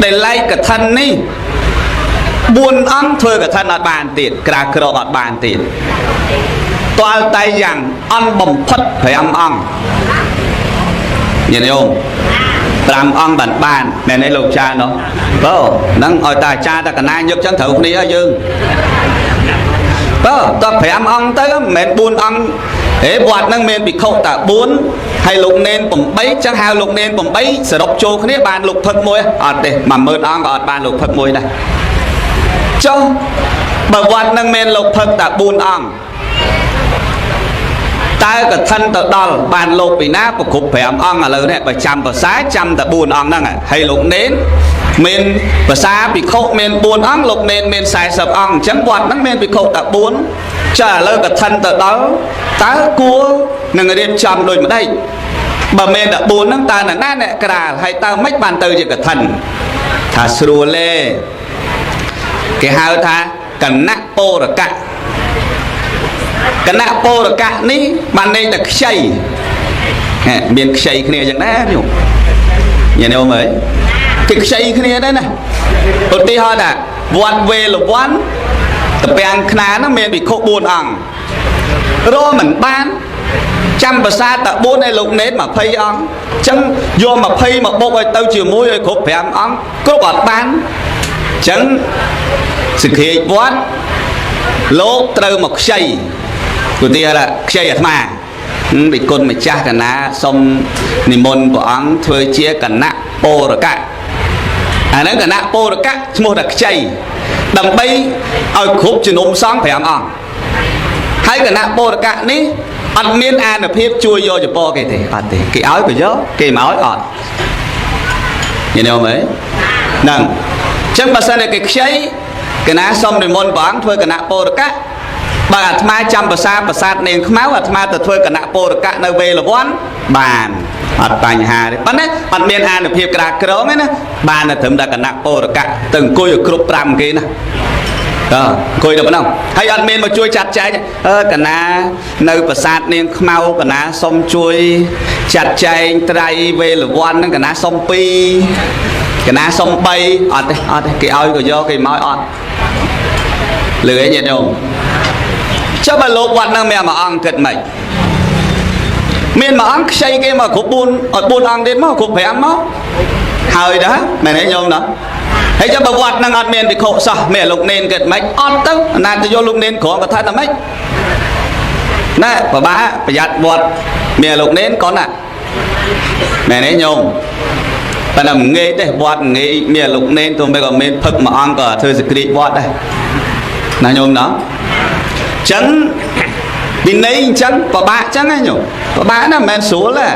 ដែលឡែកកឋិននេះ4អង្គធ្វើកឋិនអត់បានទៀតក្រាលក្រងអត់បានទៀតទាល់តែយ៉ាងអន់បំផុត5អង្គញាតិញោម5អង្គបានបានមែនទេលោកចានោះបើហ្នឹងឲ្យតាអាចារ្យតាកណាញឹកចឹងត្រូវគ្នាហើយយើងបើតើ5អង្គទៅមិនមែន4អង្គហេវត្តហ្នឹងមានភិក្ខុតា4ហើយលោកនេន8ចឹងហៅលោកនេន8សរុបចូលគ្នាបានលោកផឹកមួយអត់ទេ10000អង្គក៏អត់បានលោកផឹកមួយដែរចុះបើវត្តហ្នឹងមានលោកផឹកតា4អង្គតើកឋិនទៅដល់បានលោកពីណាប្រគ្រប់5អង្គឥឡូវនេះបើចាំភាសាចាំតែ4អង្គហ្នឹងហើយលោកនេនមានភាសាភិក្ខុមាន4អង្គលោកនេនមាន40អង្គអញ្ចឹងវត្តហ្នឹងមានភិក្ខុតែ4ចាឥឡូវកឋិនទៅដល់តើគួរនឹងរៀបចំដូចម្ដេចបើមានតែ4ហ្នឹងតើនរណាអ្នកក្រាលហើយតើមិនបានទៅជាកឋិនថាស្រួលទេគេហៅថាគណៈពរកៈគណៈពរកៈនេះបានន័យតែខ្ចីហេមានខ្ចីគ្នាយ៉ាងណាញោមញាតិញោមអើយគេខ្ចីគ្នាដែរណាឧទាហរណ៍ថាវត្តវេលវ័នតពាំងខ្នាហ្នឹងមានភិក្ខុ4អង្គរមិនបានចាំប្រាសាទតែ4ឲ្យលោកនេត20អង្គអញ្ចឹងយក20មកបុកឲ្យទៅជាមួយឲ្យគ្រប់5អង្គគ្រប់អត់បានអញ្ចឹងសង្គ្រាចវត្តលោកត្រូវមកខ្ចីឧទាហរណ៍ខ្ចីអាត្មាវិគុណម្ចាស់កណាសុំនិមន្តព្រះអង្គធ្វើជាគណៈពរកៈអាហ្នឹងគណៈពរកៈឈ្មោះថាខ្ចីដើម្បីឲ្យគ្រប់ជំនុំសង្ឃ5អង្គហើយគណៈពរកៈនេះអត់មានអានុភាពជួយយកចពគេទេអត់ទេគេឲ្យក៏យកគេមកឲ្យអត់ញញោមអើយហ្នឹងអញ្ចឹងបើសិនតែគេខ្ចីកណាសុំនិមន្តព្រះអង្គធ្វើគណៈពរកៈបើអាត្មាចាំប្រាសាទប្រាសាទនាងខ្មៅអាត្មាទៅធ្វើគណៈពរកៈនៅវេលវ័នបានអត់បញ្ហាទេប៉ុន្តែអត់មានអានុភាពក្រាលក្រងទេណាបានតែត្រឹមតែគណៈពរកៈទៅអង្គុយឲ្យគ្រប់5គេណាតើអង្គុយតែប៉ុណ្ណឹងហើយអត់មានមកជួយចាត់ចែងអឺកណានៅប្រាសាទនាងខ្មៅកណាសុំជួយចាត់ចែងត្រៃវេលវ័នហ្នឹងកណាសុំ2កណាសុំ3អត់ទេអត់ទេគេឲ្យក៏យកគេមកឲ្យអត់លឺអីញាតិញោមចុះបើលោកវត្តហ្នឹងមានមួយអង្គគិតម៉េចមានមួយអង្គខ្ចីគេមកគ្រប់4ឲ្យ4អង្គទៀតមកគ្រប់5មកហើយដែរមែនទេញោមណាហើយចុះបើវត្តហ្នឹងអត់មានភិក្ខុសោះមានលោកនេនគិតម៉េចអត់ទៅណាទៅយកលោកនេនក្រងក៏ថាតែម៉េចណែប្របាប្រយ័ត្នវត្តមានលោកនេនកូនណាមែនទេញោមប៉ុន្តែមិនងាយទេវត្តងាយមានលោកនេនទោះបីក៏មានផឹកមួយអង្គក៏ធ្វើសក្តិវត្តដែរណាញោមណាចឹងវិន័យអញ្ចឹងពិបាកចឹងណាញោមពិបាកណាស់មិនមែនស្រួលទេ។